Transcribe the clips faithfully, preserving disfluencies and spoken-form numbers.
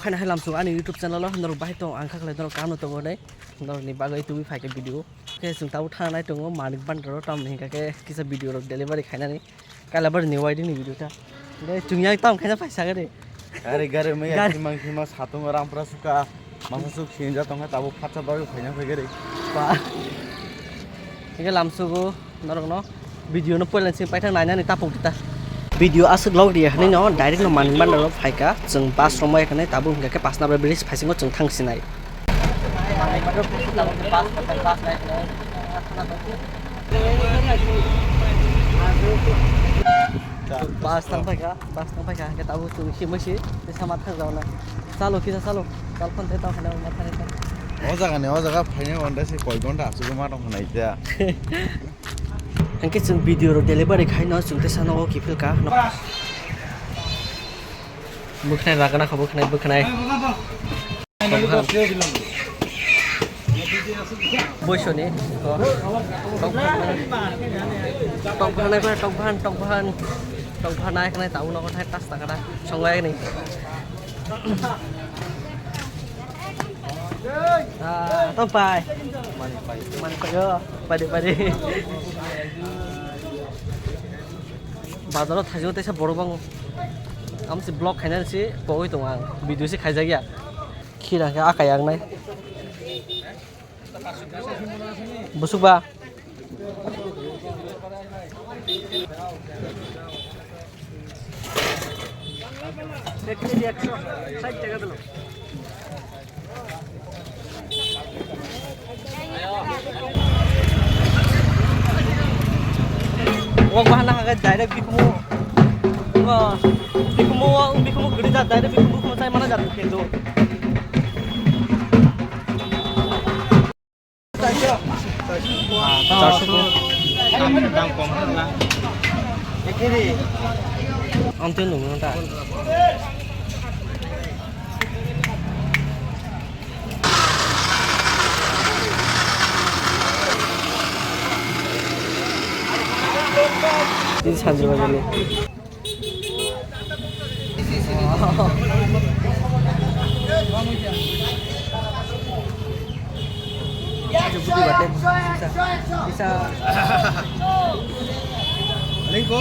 Khaina hai lamsung ani YouTube channel o norok bahai tong ang kha khlai norok kano tongo nei norok ni bagwi tubui phaikhe video khe chwng tabuk thang nai tongo Manik Bhandar o tamni hinkha khe kisa video rok delivery khainani kaila bar ni wairing ni video ta de chwng yang tam khaina phai sagari. Gari gari mai Gari. Khimang khima satung rampra suka masa suk sinja tongkha tabuk phatsa bagwi khaina phai gari. Ba. Hinkhe lamsugo norokno video no poila sing paithak nainani tapuk dita. Video aswk log riya hinwi no direct no Manik Bhandar o phaikha chwng bus romwi hinwi tabuk hinkha khe Pasnabra bridge phaisingo chwng thang sinai. Bus thang phaikha, bus thang phaikha hinkhe tabuk chwng simwi si tei sama thang jauna. Chalo kisa chalo, chal phone tei tang phano ma thang. O jaga ni o jaga phaina wanda se koi gonta aswk ma tong khnai ja. Hingke chwng video rok delivery khai no chwng teisa nogo kiphil ka. Bwkhnai ragana kho bwkhnai bwkhnai. Boisoni ko. Tok bhanai tok bhan tok bhan tok bhanai khnai tau nogo thai tas takara songlai ni. Ah, tong pai. Mani pai. Mani pai, yo. Pai de, pai de. Bazaro thajio teisa borok bango. Am si vlog khaina si pogoi tong ang. Video si khaijak ya. Khira khe akai ang nai. Busuk ba. Ek kg ekso sait taka dilo. Wak bahana haga direct bikumu. Wah, bikumu, bikumu gede jat direct bikumu kuma sai mana jat kendo. Ang tei nung ta. Ini sanjung aja nih. Lengko.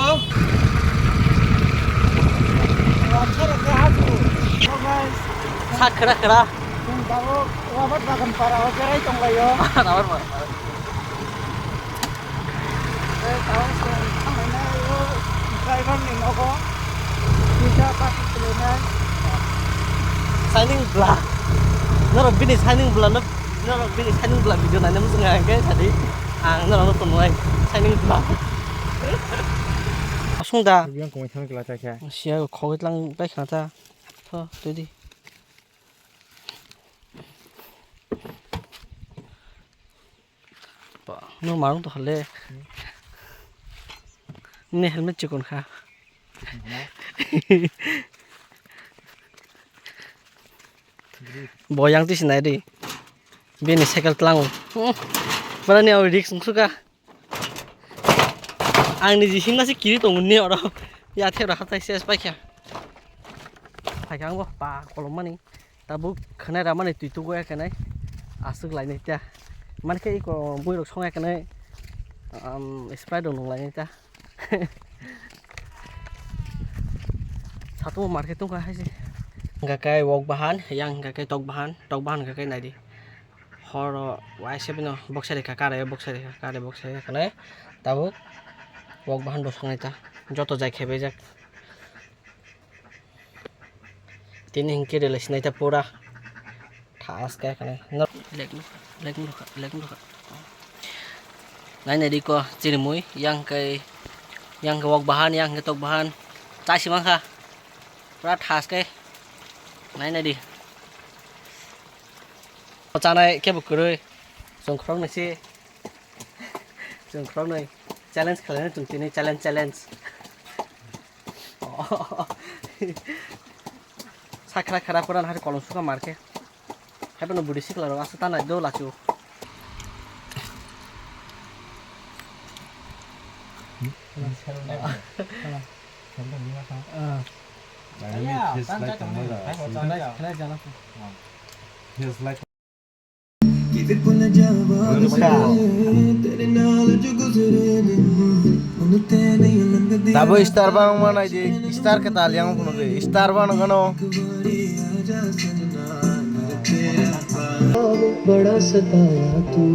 Sak khera khera. Chwng tabuk Rabar Bagan para o berai tonglaio. Rabar Bagan para. Tei tabuk chwng thanglainai o driver ni nogo. Kisa bus kwlainai. Shining bla. Norok bini shining bla no, norok bini shining bla video naina muchung ang khe sadi. Ang norok no tongnai shining bla. Asung da. Yang komai thang kla cha kha. Sia khogoi tlang bai khna ta. Tho, twi di. Ba, no marung to hale. Ne helmet chikon kha. Bo yang twi sinai di. Bini cycle tlango. Bara ni au risk nungsuka. Ang ni jising nasi kiri tongo ni oro. Ya the ora hatai ses paikha. Paikha ang bo pa kolom mani. Tabuk khanai ramani twi tugo ya khanai. Aswk lainai ta. Mankhe iko buirok song ya khanai. Um, Sprite rok nung lainai ta. Satung market tongkha haise. Hingkha khe wok bahan, yang hingkha khe tok bahan, tok bahan hingkha khe naidi. Horo waisa bino boksa rikha kare, boksa rikha kare, boksa rikha khe tabuk wok bahan bo songnai ta. Joto jai khe bejak. Tini hingke rela sinai ta pura. Thas kaya kane. Lek nukha, lek nukha, lek nukha. Nai nai di ko chini mui, yang ke, yang ke wok bahan, yang ke tok bahan. Chai si mankha. Pura thas ke. Nai nai di. O chanai kebo kwrwi. Chwng khorok nai si. Chwng khoroknwi challenge khlainai chwng tini challenge, challenge. Sakra khara pura hari kolom suka marke. Hai bono budi sikla rok aswk tanai do lachu. Ah. Dynamic feels like a mother. Feels like Tabo star bang mana di star kata liang pun di star bang kono. ਬੜਾ ਸਤਾਇਆ ਤੂੰ।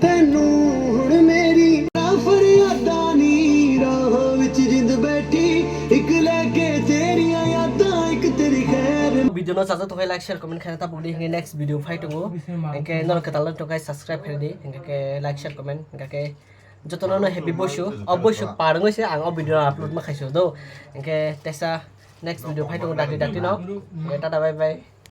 ਤੈਨੂੰ ਹੁਣ ਮੇਰੀ ਫਰਿਆਦਾਂ ਨੀ, ਰਾਹ ਵਿੱਚ ਜਿੰਦ ਬੈਠੀ, ਇੱਕ ਲੈ ਕੇ ਤੇਰੀਆਂ ਯਾਦਾਂ, ਇੱਕ ਤੇਰੀ ਖੈਰ। Video no sajak tokai like share comment khaina tabuk di hingke next video phai tongo. Hingke norok kwtal no tokai subscribe khaidi hingke like share comment hingke jotono no happy boisu o boisu par wngwi se ang o video no upload ma khaisu do. Hingke tesa next video phai tongo dakti dakti no. Hingke tata bye bye.